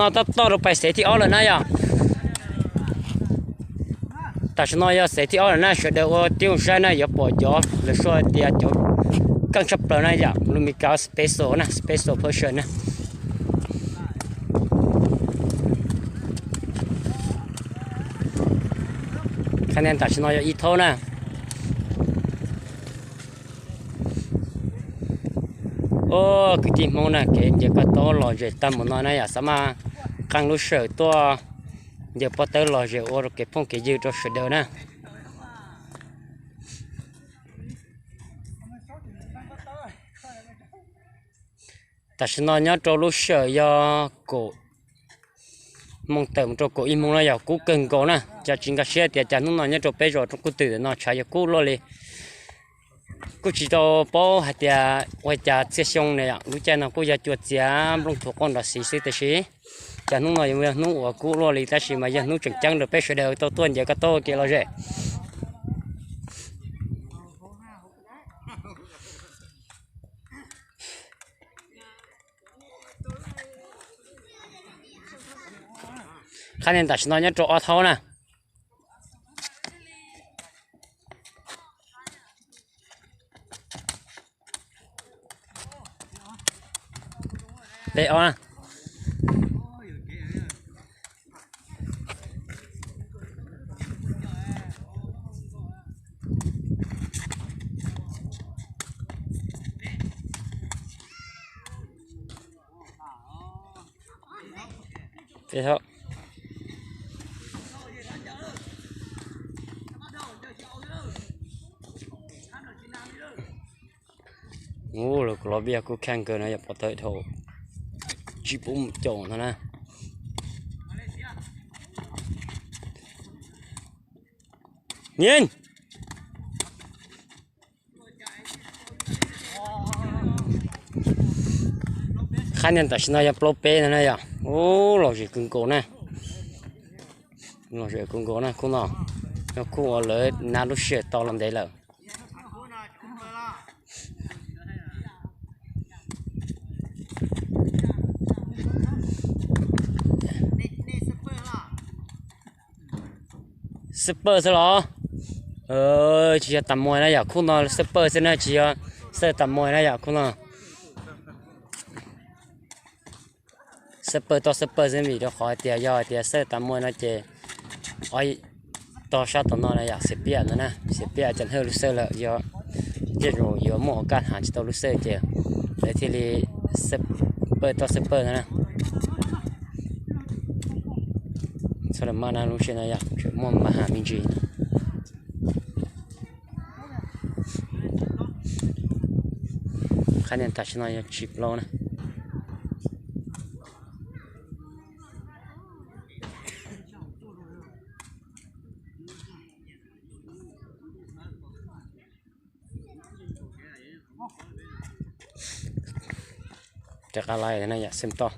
No tab tom rau pais xev thib ob lawm na yom. Tam sim no yog xev thib ob lawm na, sawv daws ua tib zoo saib na, yuav pom cov lawv suav tias cov keej tshaj plaws na yom, lus Mis Kas special na, special version na. Qhab nia tam sim no yog ib thaub na. Ua kwv tij Hmoob na, kev ncaws koj taub lom zem tag mus no na yom, xav mas qee lub sij hawm tuaj ncaws pob tawb lom zem ua rau kev phooj kev ywg rau sawv daws na. Tam sim no nyob rau lub sij hawm yog kaum moos tawm mus rau kaum ib moos na yom, kub kawg nkaus na. Cas tsis nkag siab tias cas hnub no nyob rau peb zos Roob Kub Twm no tshav yuav kub luaj li. Kuj tsis tau paub hais tias ua cas txhia xyoo na yom, lub caij no kuj yog cua txiav nplooj thuav quaj nrov xiv xwb tiam sis cas hnub no yuav yog hnub uas kub luaj li, tab sis mas yog hnub tseem ceeb rau peb sawv daws tau tuaj ncaws koj taub ua kev lom zem. Qhab nia tam sim no nyob rau ob thaub na. Peb ob na. Peb thaub. Ub, lawv kuj los viaj kuj khaj kawg no yom, pov tawm dhau tsis pub mus caum no na. Nyeej. Qhab nia tam sim no yog plaub peb no na yom. Ub, lom zem kawg nkaus na. Lom zem kawg nkaus na khub no. Yog khub uas lawv nab lub sij hawm tau los ntev lawm. Xab pawj xwb los? Tsis yog tas muag na yom, khub no xab pawj xwb na, tsis yog xawj tas muag na yom, khub no. Xab pawj toj xab pawj xwb, vim rau qhov tias yog tias xawj tas muag no ces toj sab tom no na yom, xiam piaj no na, xiam piaj cov hawj lub xawj lawm, yog tej zaum yuav muaj ua kaj hnav tsis tau lub xawj ces lawv thiaj li xab pawj toj xab pawj no na. Txhob maj na, lub sij hawm no yom tseem muaj npaj has me ntsis. Qhab nia tam sim no yog tsib plaub na. Rov qab laiv na yom, xeem toj.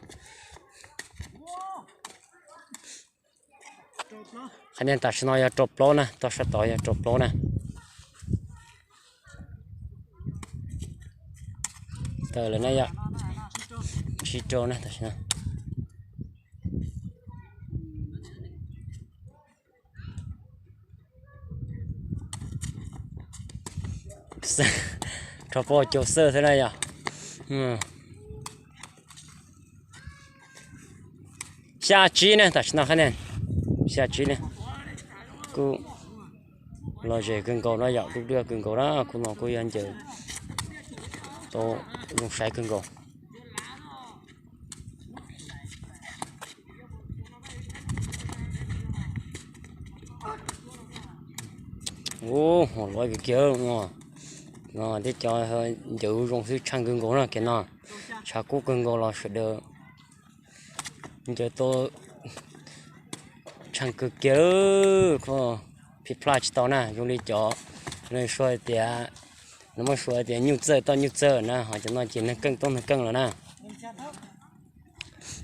Qhab nia tam sim no yog rau plaub na, toj sab tod yog rau plaub na. Tawm lawm na yom, tsib rau na tam sim no. Rho pab cau xawj xwb na yom. Xya tsib ne, tam sim no qhab ne, xya tsib ne. Kuj lom zem kawg nkaus na yom, dub dub kawg nkaus na, khub no kuj yog ncaws tau zoo saib kawg nkaus. Ub, ho lov kiag kiag no, no tib co ncaws zoo xwb, tshaaj kawg nkaus na kiag no. Tshav kub kawg nkaus los sawv daws ncaws tau tshaaj kawg kiag, phim plaj tsis tau na. Zoo li cov suav tias, no muab suav tias nyuj txawj toj nyuj txawj na, ho cov no ces neeg keej toj neeg keej los na.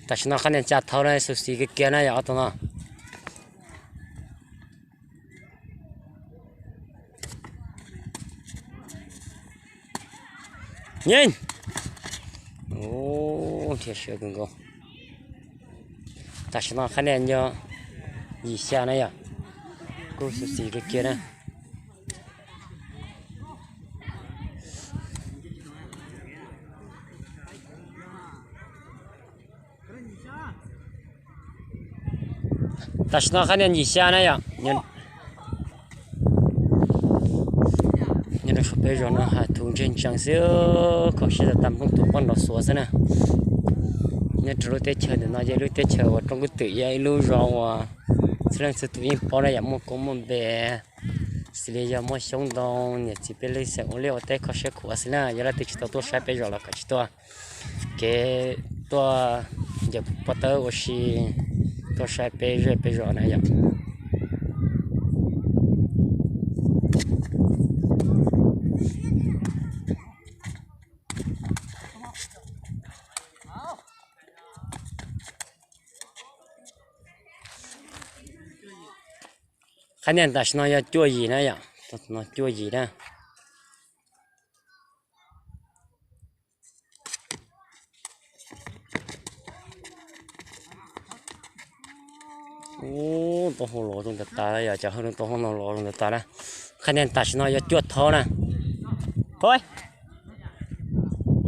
Tam sim no qhab nia xya thaub na, xu xis kiag kiag na yom ob tug no. Nyeej. Ub, nrhiav siab kawg nkaus. Tam sim no khab nias yog yim xya na yom, kuj xyuam xim kawg kiag na. Tam sim no khab nias yim xya na yom. Nyob rau peb zos no hav thuv ntseg ntsees xwb, kho siab tas tas nplooj tus poj nrov xuav xwb na. Nyob rau lub teb chaws ntawm no yog lub teb chaws uas rooj kub twm, yog ib lub zos uas txhua leej txhua tus yeej paub na yom, muaj koob muaj npe, xws li yog muaj xyoob ntoo, niam txiv peb leeg xeem ua liaj ua teb kho siab khuav xwb na. Yog leej twg tsis tau tuaj saib peb zos los kom tsis tuaj, kev tuaj ncaws pob tawb ua si, tuaj saib peb zej peb zos na yom. Khab nias tam sim no yog cuaj yim na yom, no cuaj yim na. Ub, tau hau los zoo tas tas, yog cov hau tau hau no los zoo tas tas na. Khab nias tam sim no yog cuaj thaub na.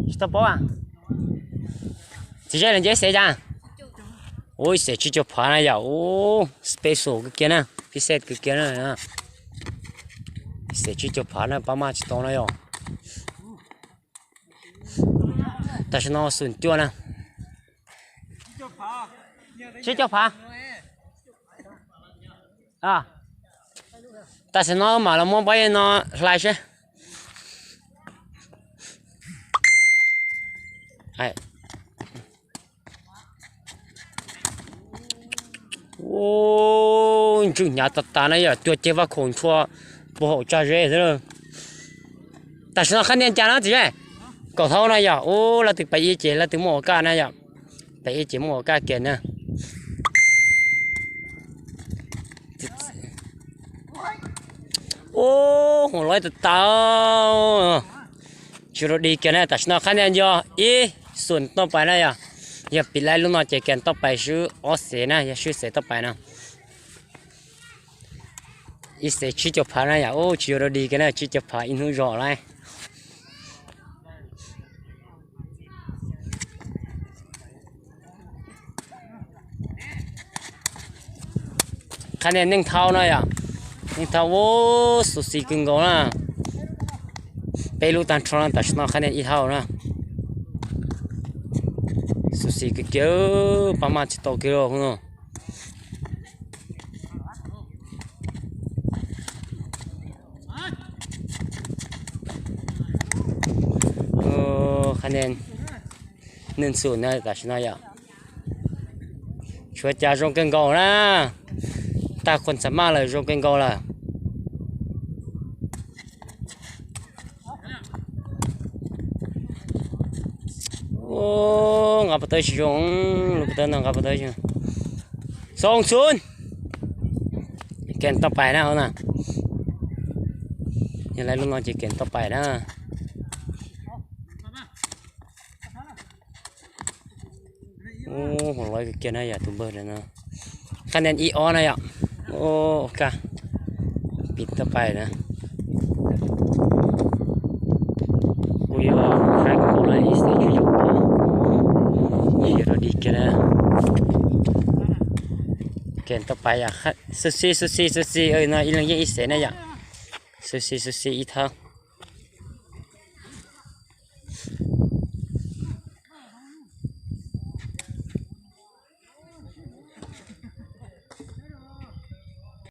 Tsis tau paub. Txiv zej los nce ib xev cas? Ub, ib xev tsib caug phav na yom. Ub, special kawg kiag na, phij xej kawg kiag na. Ib xev tsib caug phav na, pab maj tsis tau na yom. Tam sim no xoom cuaj na. Tsib caug phav. Tam sim no mam los muab pob no hlais seb. Ub, ntswj hnyav tas tas na yom, cua ceg vaj khaum ntshua puag hauv tsag zeb xwb. Tam sim no khab nias cas no txiv zej? Kaum thaub na yom. Ub, leej twg pais ib ces leej twg muaj ua kaj na yom. Pais ib ces muaj ua kaj kiag na. Ub, hua loj tas tas, tsis rau dig kiag na. Tam sim no khab nias yog ib xoom toj pais na yom. Yog piv laib lub no ces kheev toj pais swb ob xev na, yog swb xev toj pais no. Ib xev tsib caug phav na yom. Ub, tsis yuav rau dig kiag na, tsib caug phav ib hnub zog lawm. Khab nias neej thau no yom, neej thau ub, xu xis kawg nkaus na. Peb lub tag nrho no tam sim no khab nias ib thau na. Xu xis kawg kiag, pab maj tsis tau kiag no. Khab nias neej xum na tam sim no yom. Tshuav cas zoo kawg nkaus na. Tag khuam txav maj lawm zoo kawg nkaus lawm. Nqa pov tawb tsis zoo, lub pov tawb no nqa pov tawb tsis zoo. Xoo xun. Kheev toj pais na na. Yog lawv lub no ces kheev toj pais na. Ub, hua loj kawg kiag na yom tus npawg no. Khab nias ib ob na yom. Ub, kaj, pib toj pais na. Kuj yog haib kawg nkaus lawm, ib xees tsib caug phav, tsis rau dig kiag na. Kheev toj pais yom, xu xis xu xis xu xis no ib leeg yeej ib xees na yom. Xu xis xu xis ib thawb.